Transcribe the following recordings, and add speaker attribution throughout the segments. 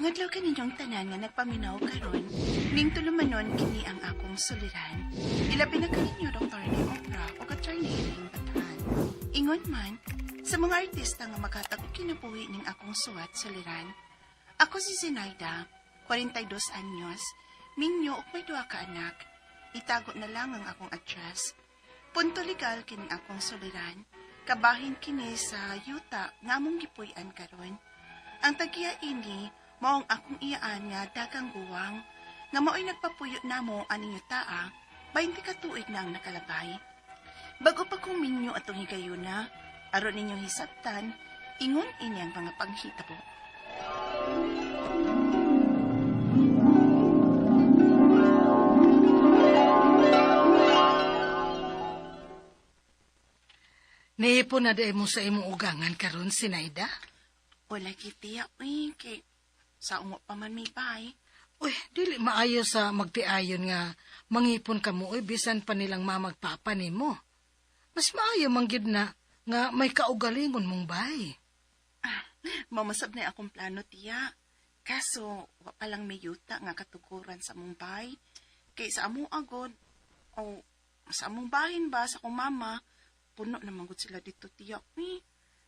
Speaker 1: Maayong adlaw kaninyong tanan nga nagpaminaw karon. Ning tulumanon kini ang akong suliran. Ilabi na kaninyo Dr. Rene Obra o Attorney Elaine Batan. Ingon man, sa mga artista nga maghatag og kinabuhi ning akong suwat suliran. Ako si Zenaida, 42 anyos, minyo ug may duha ka anak. Itago na lang ang akong address. Punto legal kining akong suliran. Kabahin kini sa yuta nga among gipuy-an karon. Ang tagiya ini mao ang akong iyaan nga dagang guwang nga mao'y nagpapuyo namo aning yutaa 20 ka tuig na ang nakalabay. Bago pa kong minyo atong higayuna, aron ninyong hisabtan, ingon ini ang mga panghitabo.
Speaker 2: Niipon na dahil mo sa imong ugangan karon, Sinaida?
Speaker 1: Wala kitiya, uy, kay sa ungo pa man may bay.
Speaker 2: Uy, dili maayo sa magtiayon nga mangipon ka mo, uy, bisan pa nilang mamagpapa nimo. Mas maayo mangyud na nga may kaugalingon mong bay.
Speaker 1: Mamasab na akong plano, tiya. Kaso, wa pa lang may yuta nga katuguran sa among bay. Kay sa among agod, o sa among bahin ba, sa akong mama, puno naman gud sila dito, tiya. Uy,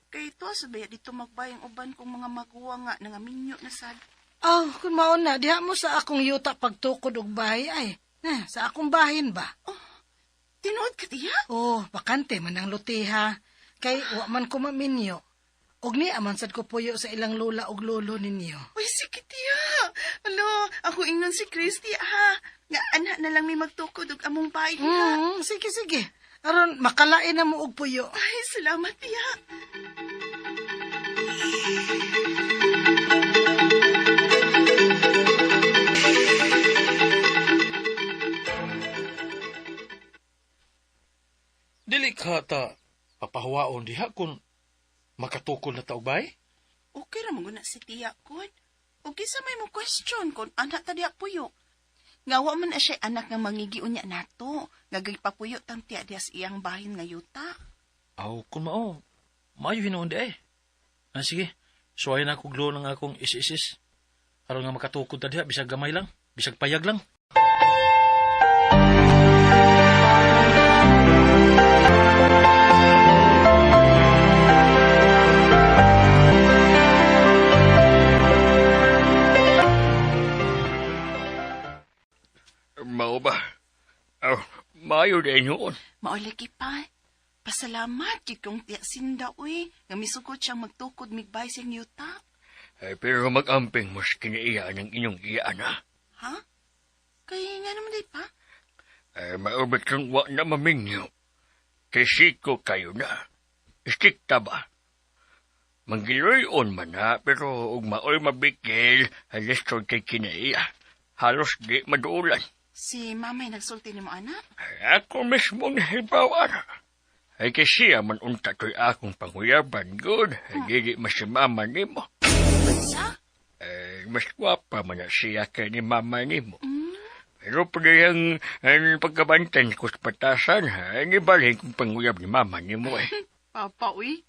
Speaker 1: kay tuwa sa baya dito magbay ang uban kong mga maguwa nga nangaminyo na sad.
Speaker 2: Oh, kung mao na, diha mo sa akong yuta pagtukod og bahay ay. Na, sa akong bahin ba?
Speaker 1: Tinuod ka, tiya?
Speaker 2: Oh, bakante man ang lutiha. Kay wa man ko maminyo. Og niya man sad ko puyo sa ilang lola og lolo ninyo.
Speaker 1: Uy, sige, tiya. Alo, ako ingnon si Christy, ha. Nga, anak na lang may magtukod og among bahay, ha.
Speaker 2: Sige, sige. Aron makalain na mo og puyo.
Speaker 1: Ay, salamat, tiya.
Speaker 3: Dili ka ta papahuwaon diha kung makatukol na taog bay?
Speaker 1: Okay ra man gud na si tiya kon. O kinsa may mo question kon anak ta diha puyo. Nga wa man na siya anak nga mangigiun niya nato, nga gipapuyo tang tiya diha sa iyang bahin nga yuta.
Speaker 3: Aw, kung mao, maayo hinuon di ay. Ah, sige, suwayan ako glo ng akong is-is-is. Aron nga makatukod ta diha, bisag gamay lang, bisag payag lang.
Speaker 4: Mao ba? Aw, maayo din yun.
Speaker 1: Mao lagi pa. Pasalamat gyud kong tiya sinda uy, nga misugot siyang magtukod migbay sa iyang yuta.
Speaker 4: Ay, pero mag-amping mas kiniiya ng inyong iyaan, ha?
Speaker 1: Ha? Kay nga naman day pa?
Speaker 4: Ay, maubit kang wa na maminyo. Kay siko kayo na. Istikta ba? Manggiloy-on man na, pero ug maoy mabikil, halos kay kinaiya. Halos di maduulan.
Speaker 1: Si mamay nagsulti nimo anak?
Speaker 4: Ay, ako mismo nahibaw, ara. Ay, kay siya man unta to'y akong panguyaban, good. Ay, dili mas si mama nimo.
Speaker 1: Unsa?
Speaker 4: Ay, mas gwapa man na siya kay ni mama nimo. Pero padayang ang pagkabantan ko sa patasan, ay nibalhin kong panguyab ni mama nimo eh.
Speaker 1: Papa uy,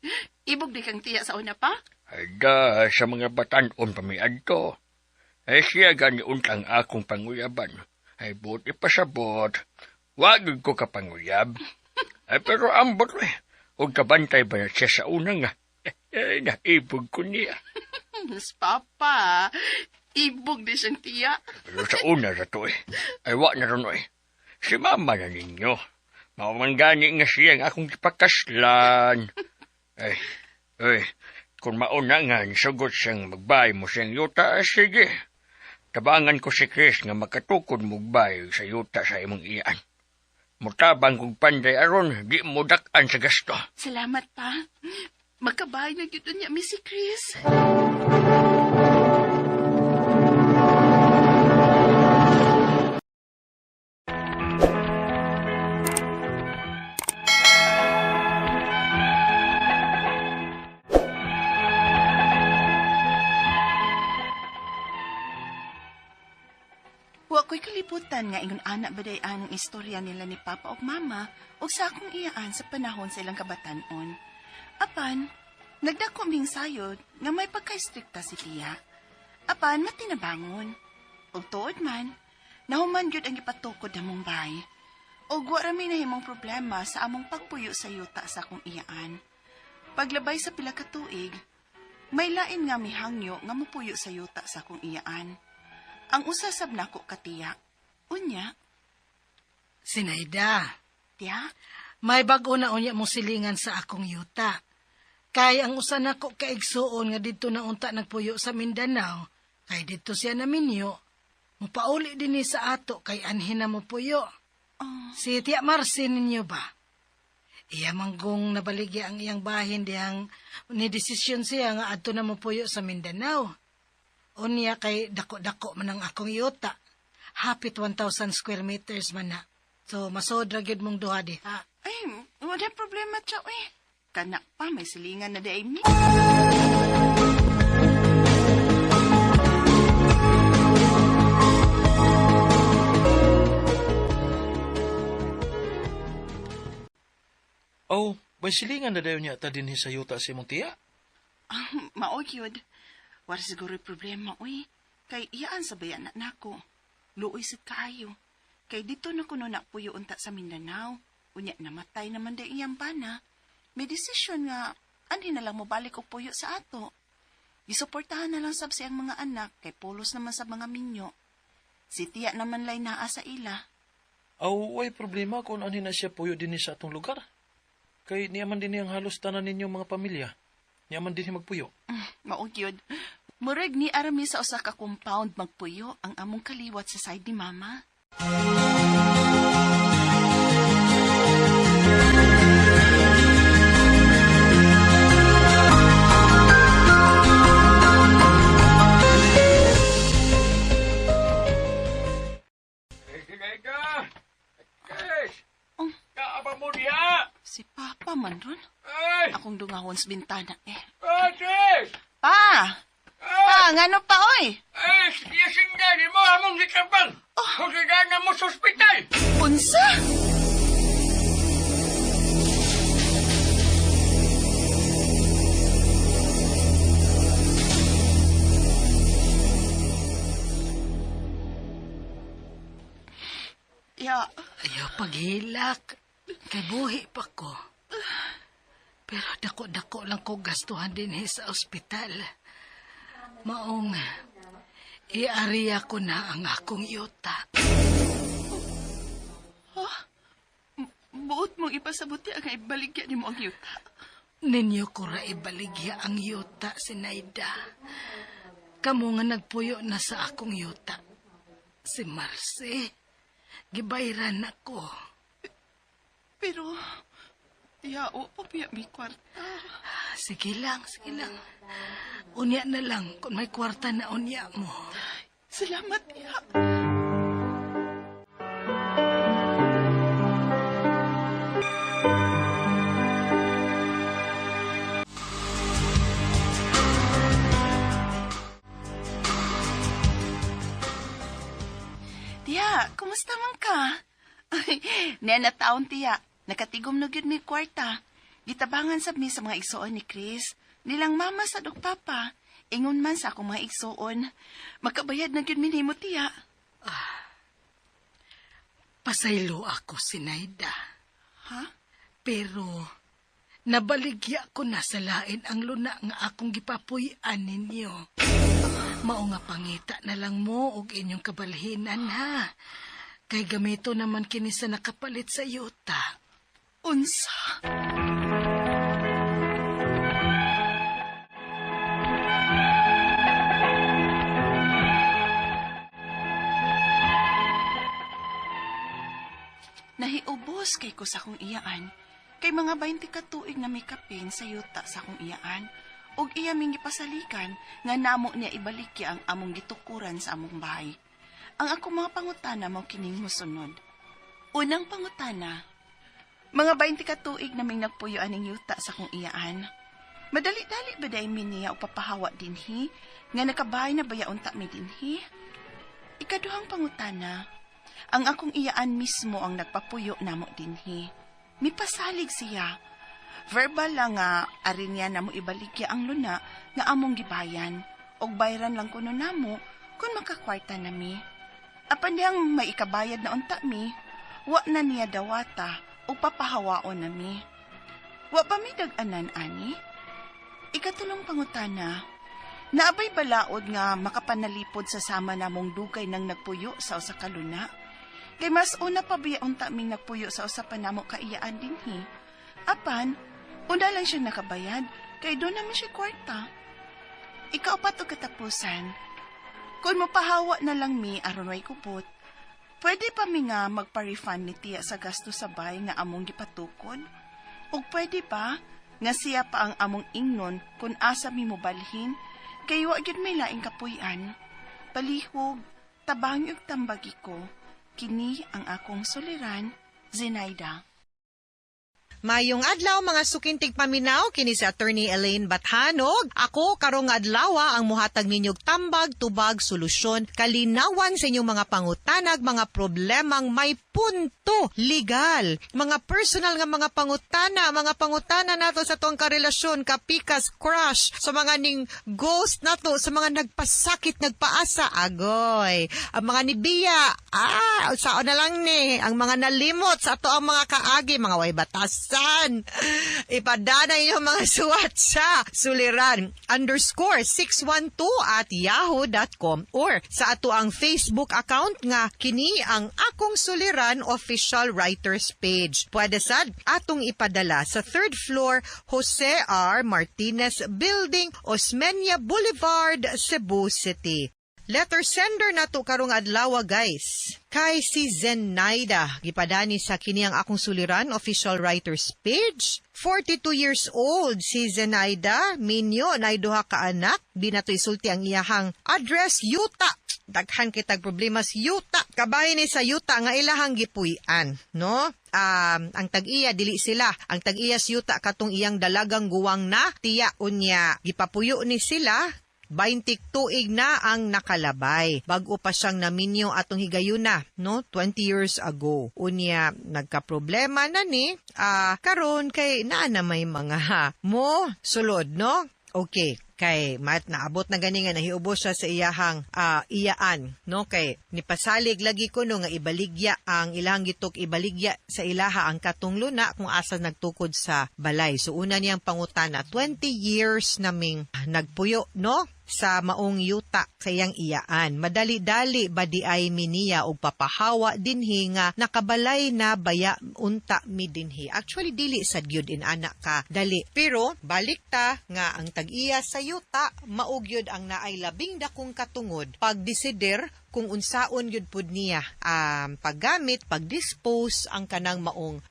Speaker 1: ibog di kang tiya sa una pa?
Speaker 4: Ay da, sa mga batanon pa may adto. Ay siya gani untang akong panguyaban. Ay buti pasabot. Wag ko kapanguyab. Ay pero ambot eh. Huwag kabantay ba na siya sa una nga. Ay, naibog ko niya.
Speaker 1: Mas papa, ibog di siyang tiya.
Speaker 4: Pero sa una ra to eh. Ay wa na ron eh. Si mama na ninyo. Mamanggani nga siya ang akong ipakaslan. Ay, ay, kung mauna nga, sugot siyang magbay mo siyang yuta, ay sige. Tabangan ko si Chris nga makatukod mugbay sa yuta sa imong iyan. Mutabang kong panday aron, di mo dak-an sa gasto.
Speaker 1: Salamat pa. Magkabay na gyud niya mi si Chris. Wa ko'y kalibutan nga ingon anak baday ang istorya nila ni Papa ug Mama ug sa akong iyaan sa panahon sa ilang kabatanon. Apan, nagdako ming sayod nga may pagka-istrikta si tiya. Apan matinabangon. Ug tuod man, nahuman gyud ang gipatukod namong bay. Ug wa ra mi nahimong problema sa among pagpuyo sa yuta sa akong iyaan. Paglabay sa pila ka tuig, may lain nga mihangyo nga mopuyo sa yuta sa akong iyaan. Ang usa sab nako katiya. Unya,
Speaker 2: Sinaida,
Speaker 1: tiya,
Speaker 2: may bag-o na unya mong silingan sa akong yuta. Kay ang usa nako kaigsuon nga didto na unta nagpuyo sa Mindanao, kay didto siya naminyo, mupauli dinhi sa ato kay anhin na mopuyo.
Speaker 1: Oh.
Speaker 2: Si Tia Marcy ninyo ba? Iya manggong nabaligya ang iyang bahin dihang ni desisyon siya nga adto na mopuyo sa Mindanao. Unya kay dako-dako man ang akong yuta. Hapit 1,000 square meters man na. So masodra gyud mong duha diha.
Speaker 1: Ay, wala problema tiya, eh. Kana pa, may silingan na di ay mi.
Speaker 3: Oh, may silingan na dayon niya ta dinhi sa yuta sa imong tiya.
Speaker 1: Ah, mao gyud. Wala siguro problema, uy. Kay iyaan sa bayan na nako. Luoy sad kaayo. Kay dito na kuno napuyo unta sa Mindanao. Unya namatay naman da iyang bana. May desisyon nga anhi na lang mobalik og puyo sa ato. Gisuportahan na lang sab siyang mga anak kay pulos naman sa mga minyo. Si tiya naman lay naa sa ila.
Speaker 3: Aw, way problema kung anhin na siya puyo dinhi sa atong lugar. Kay niya man dinhi ang halos tanan ninyong mga pamilya. Niya man dinhi magpuyo.
Speaker 1: Mao gyud. Murag ni arami sa usa ka compound magpuyo ang among kaliwat sa side ni mama.
Speaker 4: Eh, Sinaida! Yes!
Speaker 1: Oh.
Speaker 4: Kaaba mo diha!
Speaker 1: Si Papa man ron.
Speaker 4: Ay!
Speaker 1: Akong dungawon sa bintana eh.
Speaker 4: Ah, Sis!
Speaker 1: Pa! Pa, ngano pa oy?
Speaker 4: Ay, siya ni mo among gitabang! Oh. na mo sa ospital!
Speaker 1: Unsa? Ya,
Speaker 2: Ayaw paghilak. Kay buhi pa ko. Pero dako-dako lang ko gastuhan dinhi sa ospital. Maong iariya ko na ang akong yuta.
Speaker 1: buot mong ipasabuti ang ibaligya nimo ang yuta.
Speaker 2: Ninyo ko ra ibaligya ang yuta, Sinaida. Kamo nga nagpuyo na sa akong yuta. Si Marcy, gibayran ako.
Speaker 1: Pero, ya, o pa piya may kwarta.
Speaker 2: Sige lang, sige lang. Unya na lang kung may kwarta na unya mo.
Speaker 1: Salamat, ya. Tiya, kumusta man ka? Ay, nena taon, tiya. Nakatigom na gyud mi kwarta. Gitabangan sab mi sa mga igsuon ni Chris. Nilang mama sa dog papa. Ingon man sa akong mga igsuon. Makabayad na gyud mi nimo, tiya.
Speaker 2: Pasaylo ako, Sinaida.
Speaker 1: Ha?
Speaker 2: Pero nabaligya ko na sa lain ang luna nga akong gipapuy-an ninyo. Mao nga pangita na lang mo og inyong kabalhinan ha. Kay gamito naman kini sa nakapalit sa yuta.
Speaker 1: Unsa? Nahiubos kay ko sa akong iyaan. Kay mga 20 ka tuig na may kapin sa yuta sa akong iyaan. Ug iya ming gipasalikan nga namo niya ibalikya ang among gitukuran sa among bahay. Ang akong mga pangutana mao kining mosunod. Unang pangutana, mga 20 ka tuig naming nagpuyo aning yuta sa akong iyaan. Madali-dali ba dahil mi niya o papahawa dinhi? Nga nakabahay na baya unta mi dinhi? Ikaduhang pangutana, ang akong iyaan mismo ang nagpapuyo namo dinhi. Mipasalig siya. Verbal lang nga, ari niya namo ibaligya ang luna nga among gibayan. Og bayran lang kuno namo kung makakwarta na mi. Apan diyang may ikabayad na unta mi, wa na niya dawata o papahawaon na mi. Wa pa mi dag-anan ani? Ikatulong pangutana, naabay balaod nga makapanalipod sa sama namong dugay nang nagpuyo sa usa ka luna? Kay mas una pa biya unta ming nagpuyo sa usa pa namo kaiyaan dinhi. Apan, una lang siya nakabayad kay doon naman siya kwarta. Ikaupat og katapusan, kung mapahawa na lang mi aron way kubot, pwede pa mi nga magpa-refund ni tiya sa gasto sa bay nga among gipatukod? Ug pwede ba nga siya pa ang among ingnon kung asa mi mobalhin kay wa gyud may laing kapuy-an? Palihog, tabangi ug tambagi ko. Kini ang akong suliran, Zenaida.
Speaker 5: Mayong adlaw, mga suking tigpaminaw, kini si Attorney Elaine Bathanog. Ako karong adlaw ang muhatag ninyog tambag, tubag, solusyon, kalinawan sa inyong mga pangutanag, mga problemang may punto legal, mga personal nga mga pangutana nato sa atong karelasyon, kapikas, crush, sa mga ning ghost nato, sa mga nagpasakit, nagpaasa, agoy, ang mga nibiya, sao na lang ni, ang mga nalimot sa ato ang mga kaagi, mga way batasan. Ipadana inyong mga suwat sa suliran_612@yahoo.com or sa ato ang Facebook account nga kini ang Akong Suliran Official Writers Page. Pwede sad atong ipadala sa third floor, Jose R. Martinez Building, Osmeña Boulevard, Cebu City. Letter sender nato karong adlaw, guys, kay si Zenaida. Gipadani sa kini ang Akong Suliran Official Writers Page. 42 years old si Zenaida. Minyo, na duha ka anak. Di na to isulti ang iyahang address. Yuta. Daghan kitag problema sa yuta. Kabahin ni sa yuta nga ilahang gipuy-an, no? Ang tag-iya dili sila. Ang tag-iya sa yuta katong iyang dalagang guwang na tiya, unya gipapuyo ni sila, 20 tuig na ang nakalabay. Bag-o pa siyang naminyo atong higayuna, no? 20 years ago. Unya, nagka-problema na ni, karon kay naa na may mga mo sulod, no? Okay, kay mat naabot na gani nga nahiubos siya sa iyahang iyaan, no? Kay nipasalig lagi ko no nga ibaligya ang ilang gitok, ibaligya sa ilaha ang katong luna kung asa nagtukod sa balay. So una niyang pangutana, 20 years naming nagpuyo, no, sa maong yuta sa iyang iyaan. Madali-dali ba di ay miniya og papahawa dinhi nga nakabalay na baya unta mi dinhi? Actually, dili sad gyud in ana ka dali. Pero balik ta nga ang tag-iya sa yuta mao gyud ang naay labing dakong katungod pagdesider kung unsaon gyud pud niya paggamit, pagdispose ang kanang maong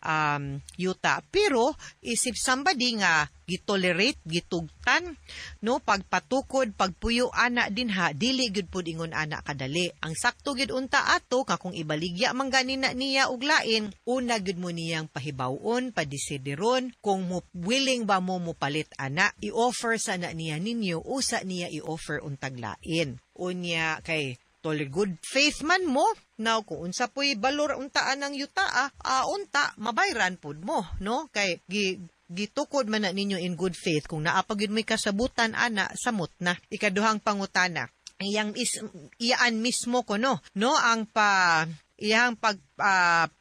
Speaker 5: yuta. Pero isip somebody nga gitolerate, gitugtan, no, pagpatukod, pagpuyo ana dinha, dili gyud pud ingon ana kadali. Ang sakto gyud unta ato ka kung ibaligya man gani na niya og lain, una gyud mo niyang pahibawon, padesideron kung mo willing ba mo mopalit ana, i-offer sa na niya ninyo, usa niya i-offer untag lain. Unya kay totally good faith man mo. Now, kung unsa po'y balor untaan ng yuta, unta, mabayran pud mo, no? Kay gitukod man na ninyo in good faith. Kung naa pa gyud may kasabutan ana, samot na. Ikaduhang pangutana, iyang is, iyaan mismo ko no, ang pa iyang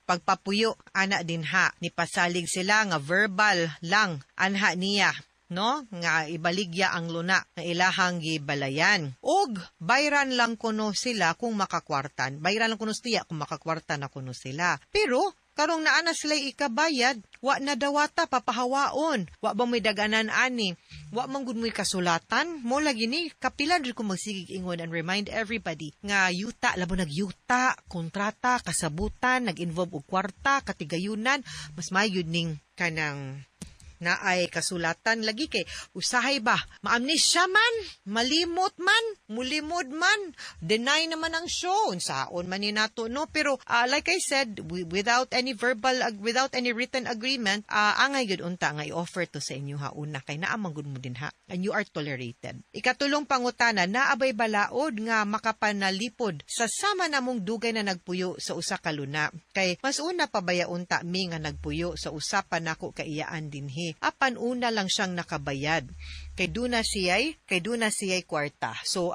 Speaker 5: pagpapuyo ana dinha, nipasalig sila nga verbal lang anha niya, no, nga ibaligya ang luna nga ilahang gibalayan og bayran lang kuno sila kung makakwartan, bayran lang kuno siya kung makakwarta na kuno sila. Pero karong naa na sila ikabayad, wa na dawata papahawaon. Wa ba may daganan ani? Wa man gud mo'y kasulatan? Mo lagi ni kapila jud ko magsigig ingon and remind everybody nga yuta, labo nagyuta, kontrata, kasabutan, nag-involve og kwarta, katigayunan, mas maayo ning kanang naay kasulatan lagi kay usahay ba maamnesia man, malimot man, mulimod man, deny naman ang show, unsaon man ni nato, no? Pero like I said, without any verbal without any written agreement, angay gyud unta nga i-offer to sa inyo ha una kay naa man gud mo dinha and you are tolerated. Ikatulong pangutana, naabay balaod nga makapanalipod sa sama namong dugay na nagpuyo sa usa ka luna? Kay mas una pa baya unta mi nga nagpuyo sa usa pa nako kaiyaan dinhi. dinhi. Apan una lang siyang nakabayad. Kay duna siya'y kwarta. So,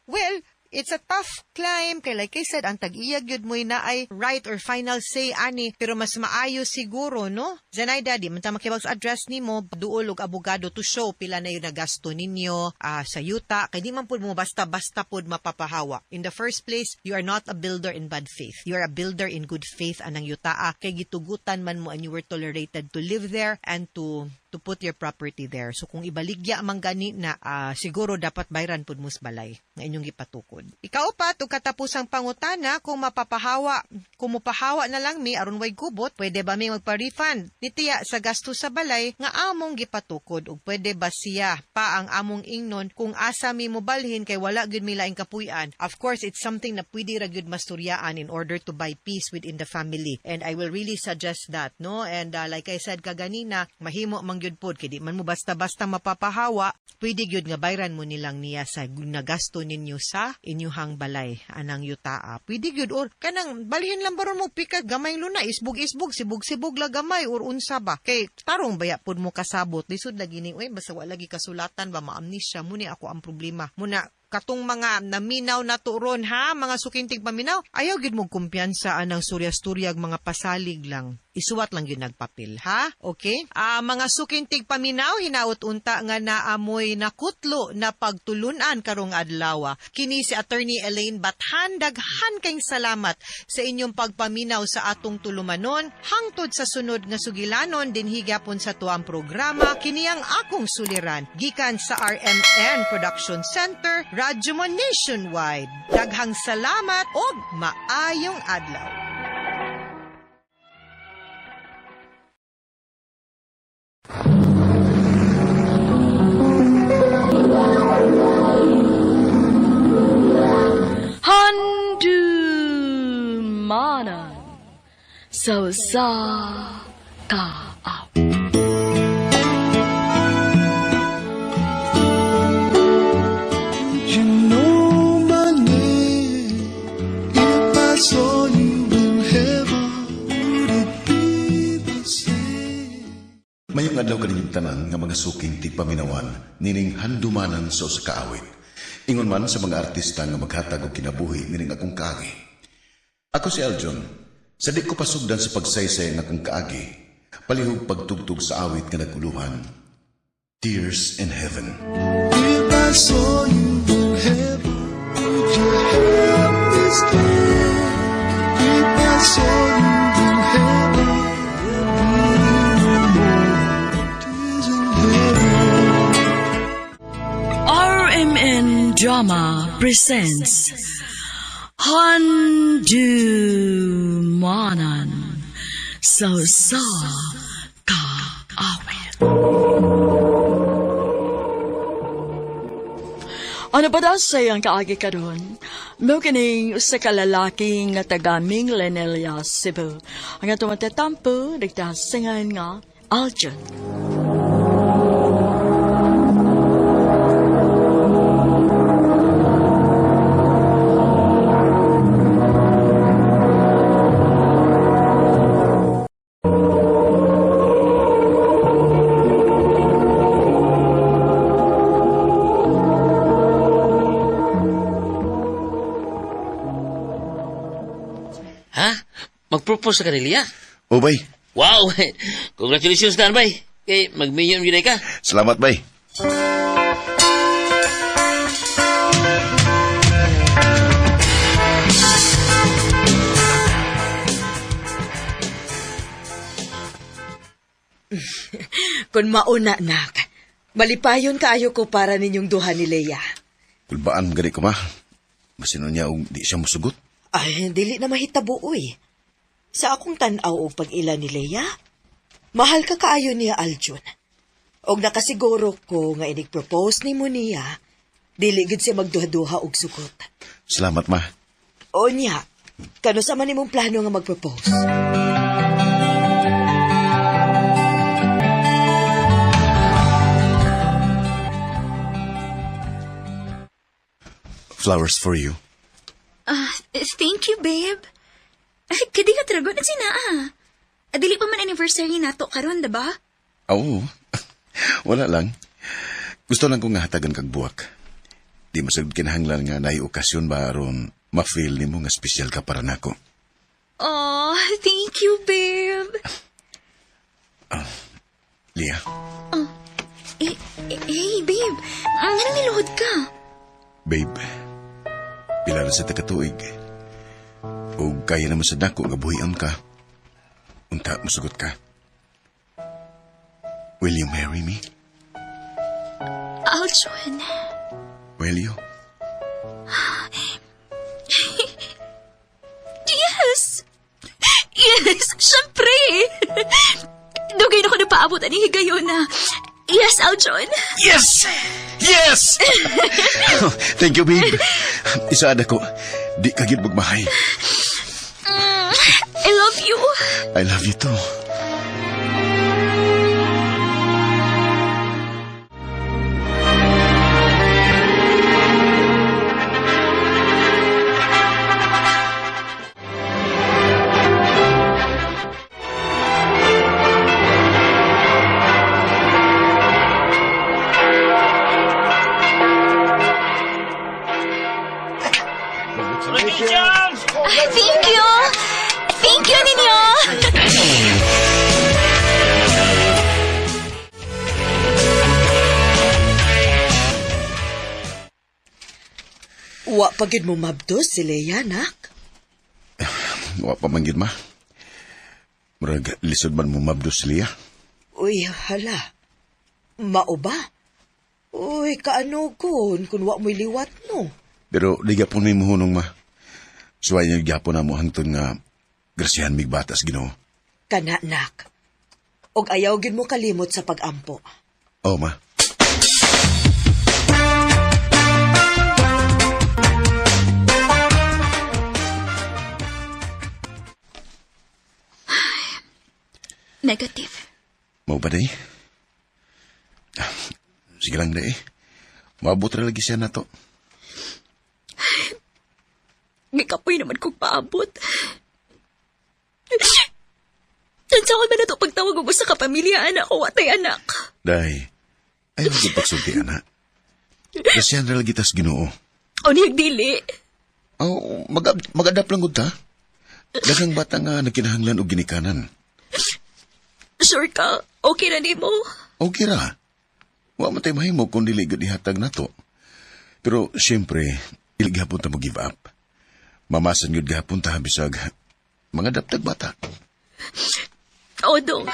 Speaker 5: well, it's a tough climb kay, like I said, ang tag-iya gyud mo'y naay right or final say ani, pero mas maayo siguro, no, Zenaida, di man ta makibag sa address nimo, duol og abogado to show pila na yung nagasto ninyo sa yuta, kay di man pud mo basta-basta pud mapapahawa. In the first place, you are not a builder in bad faith. You are a builder in good faith anang yutaa kay gitugutan man mo and you were tolerated to live there and to put your property there. So kung ibaligya man gani na, siguro dapat bayran pud mo sa balay nga inyong gipatukod. Ikaupat ug katapusang pangutana, kung mapapahawa, kung mupahawa na lang mi aron way gubot, pwede ba mi magpa-refund nitiya sa gasto sa balay nga among gipatukod, ug pwede ba siya pa ang among ingnon kung asa mi mobalhin kay wala gyud mi laing kapuy-an? Of course, it's something na pwede ra gyud masturyaan in order to buy peace within the family. And I will really suggest that, no? And like I said kaganina, mahimo man gyud pod kay di man mo basta-basta mapapahawa, pwede gyud nga bayran mo nilang niya sa nagasto ninyo sa inyuhang balay anang yutaa. Pwede gyud, or kanang balhin lang baron mo pika gamay luna, isbog-isbog, sibog-sibog la gamay or unsa ba. Kay tarong baya pud mo kasabot, lisod lagi ni, uy, basta wala lagi kasulatan ba, maamnesia mo ni ako ang problema. Muna katong mga naminaw na turon ha, mga suking tigpaminaw, ayaw gid mo kumpiyansa anang surya-sturyag mga pasalig lang. Isuwat lang yun nagpapil, ha? Okay? Mga suking tigpaminaw, hinaot unta nga naamoy nakutlo na pagtulunan karong adlaw. Kini si Attorney Elaine Bathan, daghan kayong salamat sa inyong pagpaminaw sa atong tulumanon. Hangtod sa sunod nga sugilanon, dinhi gyapon sa tuang programa, kini ang akong suliran, gikan sa RMN Production Center, Radyo Mo Nationwide. Daghang salamat og maayong adlaw.
Speaker 6: Handumanan sa usa ka awit.
Speaker 7: You know my name. If I saw you in heaven, would it be the same?
Speaker 8: Mayong adlaw kaninyong tanan nga mga suking tigpaminawan nining handumanan sa usa ka awit. Ingon man sa mga artista nga maghatag og kinabuhi nining akong kaagi. Ako si Aljon. Sa di ko pasugdan sa pagsaysay ng akong kaagi, palihog pagtugtog sa awit nga naguluhan, Tears in Heaven.
Speaker 7: If I saw you in heaven, would you help me stay? If I saw you in heaven, there'd be no more tears in heaven.
Speaker 6: RMN Drama presents Handumanan sa usa ka awit. Ano pa daw sa iyang kaagi karon? Mao kining usa ka lalaki nga taga Minglanilla, Cebu. Ang atong tatampo nagtasingan nga Aljon.
Speaker 9: Ha? Mag-propose ka ni Lia?
Speaker 8: O bay,
Speaker 9: Wow! Congratulations na, bay. Kay mag-million yun ka.
Speaker 8: Salamat, bay.
Speaker 10: Kung mauna, nak, malipayon kaayo ko para ninyong duha ni Leia.
Speaker 8: Kulbaan gani ko, ma. Masino niya og di siya musugot.
Speaker 10: Ay, dili na mahitabo, uy. Sa akong tan-aw og pag-ila ni Leia, mahal ka kaayo niya, Aljun. Og nakasiguro ko nga inig-propose nimo niya, dili gid siya magduha-duha og sugot.
Speaker 8: Salamat, ma.
Speaker 10: O niya, kano sa man imong plano nga mag-propose?
Speaker 8: Flowers for you.
Speaker 11: Ah, thank you, babe. Ay, kadi ka trago na sinaa. Dili pa man anniversary nato karon, diba?
Speaker 8: Oo. Wala lang. Gusto lang kong nga hatagan kag buwak. Di masagod kinahanglan nga naay okasyon ba aron ma-feel nimo nga espesyal ka para nako.
Speaker 11: Oh, thank you, babe.
Speaker 8: Lia,
Speaker 11: Eh, eh, hey, babe. Anong niluhod ka?
Speaker 8: Babe, pila na sa takatuig. O kaya naman sa dako nga buhian ka. Unta, musugot ka. Will you marry me?
Speaker 11: Aljon.
Speaker 8: Will you?
Speaker 11: Yes! Yes! Siyempre! Dugay na ko napaabot ani higayon na. Yes, Aljon.
Speaker 8: Yes! Yes! Thank you, babe. Isaad ako. Di ka gyud magmahay.
Speaker 11: I love you.
Speaker 8: I love you too.
Speaker 11: Thank you! Thank you ninyo!
Speaker 10: Wa pa gyud mo mabdos si Leia, nak.
Speaker 8: Wa pa man gyud, ma. Murag lisod man mo mabdos liya.
Speaker 10: Uy, hala. Mao ba? Uy, kaano kun kung wa mo'y liwat no.
Speaker 8: Pero di gapon may muhunong, ma. Suway niyo gyapon na mo hangtod nga grasyahan mig batas Ginoo.
Speaker 10: Kana, nak. Og ayaw gyud mo kalimot sa pagampo.
Speaker 8: Oh, ma.
Speaker 11: Negative.
Speaker 8: Mao ba day? Sige lang day. Maabot ra lagi siya na to.
Speaker 11: Gikapoy naman kong paabot. Tansa ko man na to pagtawag og usa ka pamilya, anak ko, watay anak.
Speaker 8: Day, ayaw gyud pagsulti, ana. Grasyahan ra lagi tas Ginoo.
Speaker 11: O niyag dili.
Speaker 8: Oh, mag-adapt lang gud ta. Daghang bata nga nagkinahanglan og ginikanan.
Speaker 11: Sure ka? Okay na nimo?
Speaker 8: Okay ra. Wa man tay mahimo kung dili gud ihatag nato. Pero siyempre, dili gihapon ta mo give up. Mamasan gud gihapon ta bisag mga daptag bata.
Speaker 11: O, dong.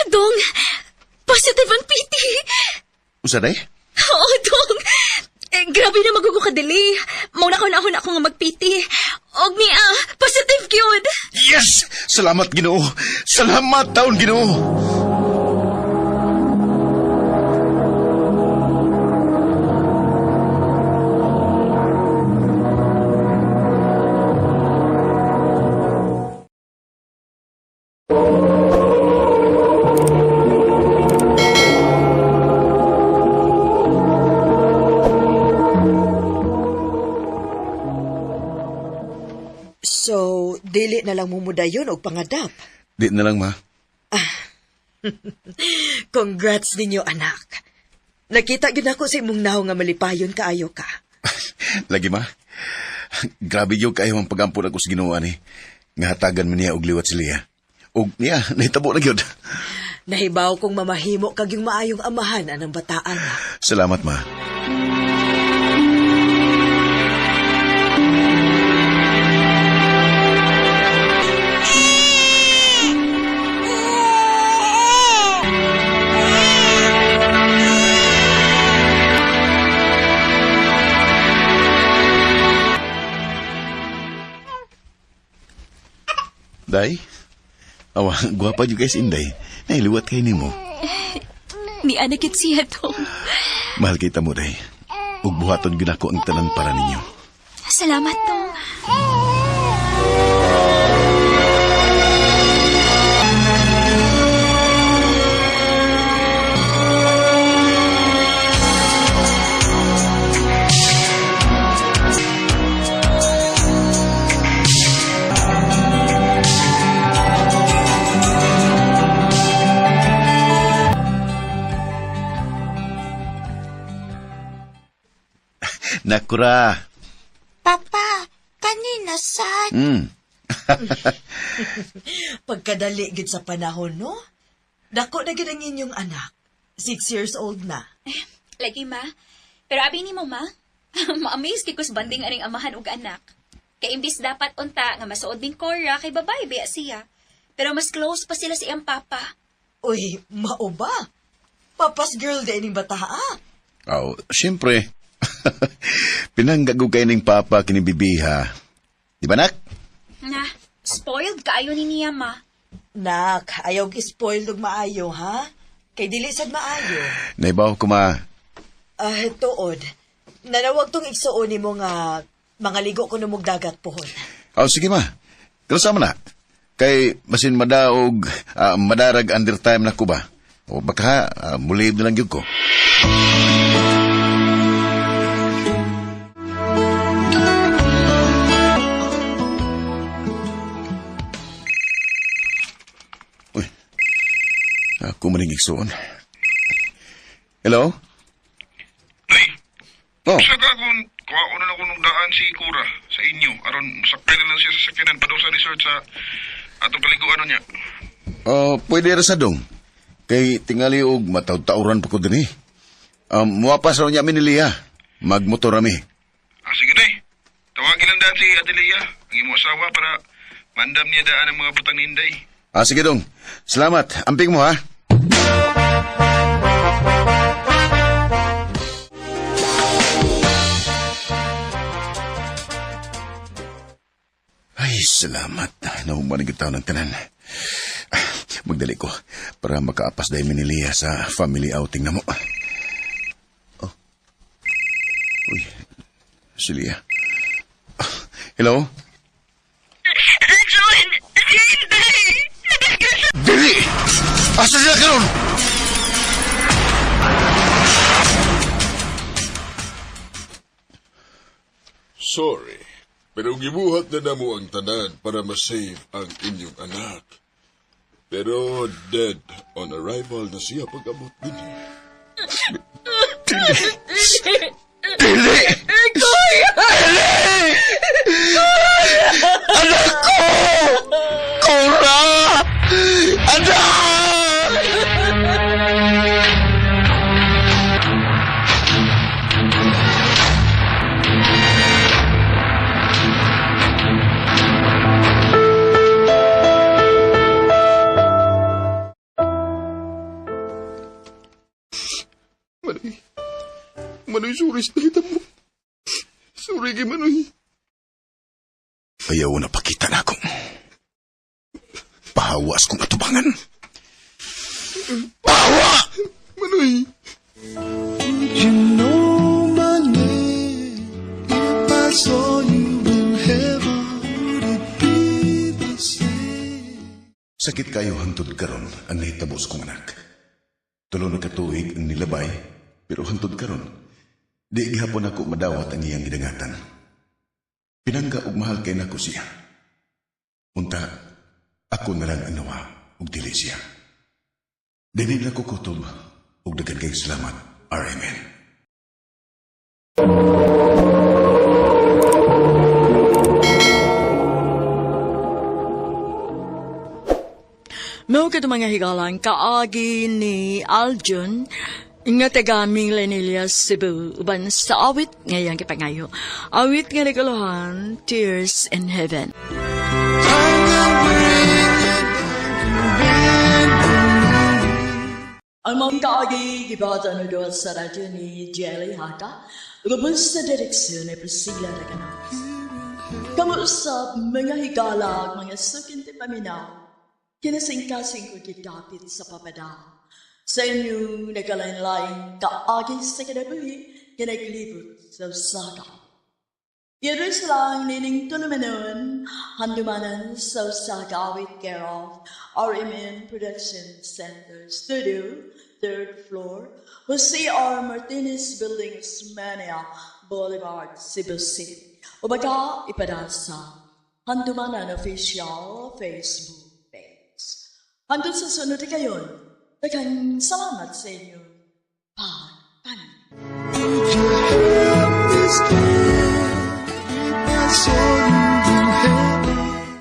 Speaker 11: Dong, positive ang PT.
Speaker 8: Usa day?
Speaker 11: Oo, Dong. Eh, grabe na magugo ka dili. Mauna ko na ako nga mag-PT. Og niya, positive gyud.
Speaker 8: Yes! Salamat Ginoo. Salamat taon Ginoo.
Speaker 10: So, dili na lang mumudayon og pangadap.
Speaker 8: Di na lang ma.
Speaker 10: Congrats ninyo, anak. Nakita gyud ako sa imong naong nga malipayon kaayo ka.
Speaker 8: Lagi ma. Grabe gyud kaayo ang pag-ampo nako sa Ginoo ani. Nga hatagan man niya og liwat si Lia. Og niya nahitabo na gyud.
Speaker 10: Nahibaw kong mamahimo kag yung maayong amahan anang bataan.
Speaker 8: Salamat ma. Day? Awa, gwapa jud kay si Inday. Nailiwat kay nimo.
Speaker 11: Ni anak yun siya, Dong.
Speaker 8: Mahal kita mo, Day. Ug buhaton gyud ako ang tanan para ninyo.
Speaker 11: Salamat, Dong.
Speaker 8: Nakura.
Speaker 10: Papa, kanina sad. Pagkadali gid sa panahon, no? Dako na gid ang inyong anak. 6 years old na.
Speaker 11: Lagi, ma. Pero abi ni mo, ma. Ma-amaze kay kus banding aning amahan ug anak. Kay imbis dapat unta nga masuod ning Cora kay babae biya siya. Pero mas close pa sila sa iyang papa.
Speaker 10: Uy, mao ba? Papa's girl din ining bata, ah.
Speaker 8: Oh, siyempre. Pinangga ko kay ning papa kini bibiha. Di ba, nak?
Speaker 11: Na, spoiled kaayo ni niya, ma.
Speaker 10: Nak, ayaw gi-spoil og maayo, ha? Kay dili sad maayo.
Speaker 8: Naibaw ko, ma.
Speaker 10: Ah, tuod. Nanawag tong igsuon nimo nga mga ligo ko mog dagat pohon.
Speaker 8: Oh, sige, ma. Kalsa man na. Kay masin madaog, madarag under time na ko ba? O baka mulib na lang yun ko. Uy, ako maning igsuon. Hello? Oh.
Speaker 12: Sa ka kung kuha na ako nung daan si Kura sa inyo aron sakay na lang siya sa sakyanan padung sa resort sa atong kaliguan niya.
Speaker 8: Oh, pwede ra sa dong. Kay tingali og mataw-tawran pa ko dinhi. Muwapas raw niya mi ni Lia. Magmotor ami.
Speaker 12: Ah, sige day. Tawagin lang daan si Ate Lea, ang imo asawa para mandam niya daan ang mga butang ni Inday.
Speaker 8: Ah, sige dong. Salamat. Amping mo ha. Ay, salamat. Nahuman ang taon ng tanan. Ah, magdali ko para makaapas dahil mi ni Lia sa family outing na mo. Oh. Uy, si Lia. Ah, hello?
Speaker 11: John! Hindi!
Speaker 8: Dili! Asa siya karon?
Speaker 13: Sorry, pero gibuhat na namo ang tanan para ma-save ang inyong anak. Pero dead on arrival na siya pag-abot din.
Speaker 8: Dili!
Speaker 11: Kuya!
Speaker 8: Dili! Anak ko! Cora! Anak!
Speaker 13: Manoy, Manoy, sorry sa nahitabo. Sorry kay Manoy.
Speaker 8: Ayaw na pakita na ako. Pahawas kong atubangan. Pahawa!
Speaker 13: Manoy!
Speaker 7: You know my name. If I saw you in heaven, would it be the same?
Speaker 8: Sakit kayo hangtod karon ang nahitabo sa kong anak. Tulo na katuig ang nilabay, pero hangtod karon, di gihapon ako madawat ang iyang gidangatan. Pinangga og mahal kay nako siya. Unta, ako na lang ang nawa ug dili siya. Dili na ko kutob ug daghan kayong salamat, RMN.
Speaker 6: Mao kato mga higalang kaagi ni Aljun nga taga Minglanilla, Cebu, uban sa awit ngayang kipangayo. Awit nga naguluhan, Tears in Heaven. Ang mga kaagi gibata na doon sa radyo ni Jelly Haka, lubos sa direksyon ni Priscilla Raganas. Kamuusap mga higalag, mga sukinti paminaw, kinasingkasing ko gidapit sa papadang. Sa inyong nagkalain-laing kaagi sa kinabuhi, kinaglibot sa usaka. Years lang nining tulumanon, handumanan sa Osaka awit care of RMN Production Center Studio, third floor, Jose R. Martinez Building, Osmania Boulevard, Cebu City. O baka ipada sa Handumanan Official Facebook page. Hanggang sa sunod kayon, daghang salamat sa inyo. Pagpaminaw.